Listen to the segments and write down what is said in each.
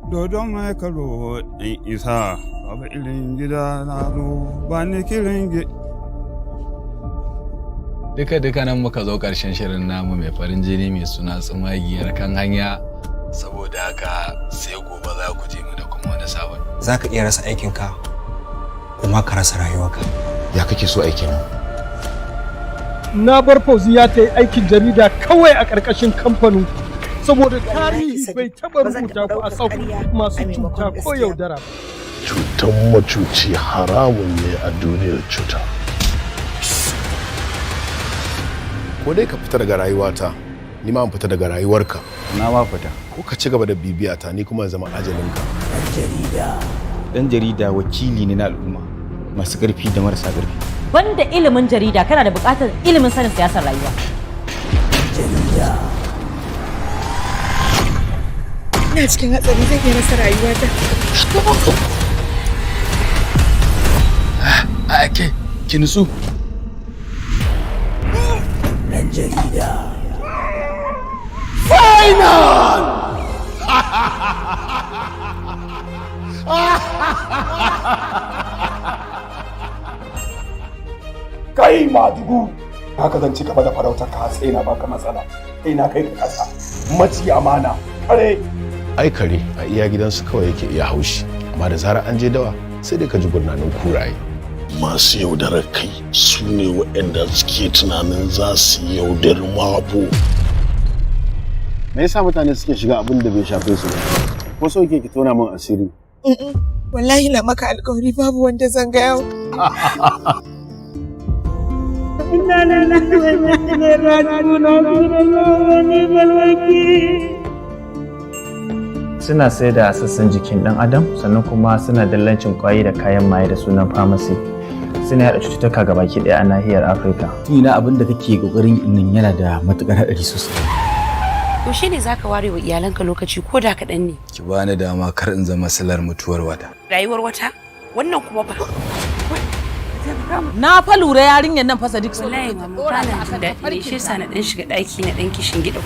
Dodon mai karo in isa, babu irin gida na zo ba ni kirin. Duka duka nan muka zo ƙarshen shirin namu mai farin jini mai suna Tsumagiyar Kan Hanya. Saboda haka sai gobe za ku je mu da kuma wani sabon. Za ka iya rasa aikinka kuma ka rasa rayuwarka. Ya kake so aikin nan? Na bar Fauziya ta yi aikin jarida kawai a ƙarƙashin kamfanin saboda tarihi bai taɓa rubuta ku a sahun masu cuta ko yaudara ba. Cutan macuci haramun ne a duniyar cuta. Ko dai ka fita daga rayuwata, ni ma in fita daga rayuwarka. Na ma fita. Ko ka ci gaba da bibiyata, ni kuma in zama ajalinka. Dan jarida wakili ne na al'umma, masu ƙarfi da marasa ƙarfi. Banda ilimin jarida, kana da buƙatar ilimin sanin siyasar rayuwa. Ina cikin hatsari, zan iya rasa rayuwata. A ke ki nutsu. Dan jarida. Final! Kai madugu, haka zan ci gaba da farautar ka sai na baka matsala, sai na kai ka kasa. Maci amana kare. Ai kare a iya gidansu kawai yake iya haushi, amma da zarar an je dawa sai dai ka ji gurnanin kuraye. Masu yaudarar kai su ne waɗanda suke tunanin za su yaudari mabo. Me yasa mutane suke shiga abin da bai shafe su ba? Ko so kike ki tona min asiri? Wallahi na maka alkawari babu wanda zan gaya wa. Inna lillahi wa inna ilaihi raji'un. Hasbunallahu wa ni'mal wakil. Suna sai da sassan jikin ɗan adam, sannan kuma suna dillancin kwayi da kayan maye da sunan pharmacy, suna yaɗa cututtuka gabaki ɗaya a nahiyar Afirka. Ina abin da kake kokarin yin yana da matukar haɗari sosai. Yaushe ne zaka ware wa iyalanka lokaci ko da kaɗan ne? Ki bani dama kar in zama silar mutuwar wata. Rayuwar wata? Wannan kuma ba. Na fa lura yarinyar nan fa Sadiq so Wallahi mama ba na jin daɗi ne, shi yasa na ɗan shiga ɗaki na ɗan kishin gida.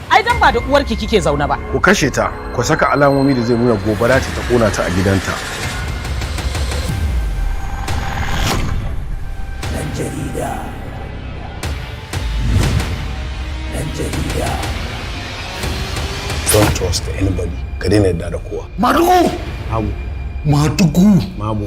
Ai dan ba da uwarki kike zaune ba. Ku kashe ta, ku saka alamomi da zai nuna gobara ce ta kona ta a gidanta. Dan jarida. Dan jarida. Don't trust anybody. Ka daina yarda da kowa. Madugu! Mamu. Madugu! Mamu.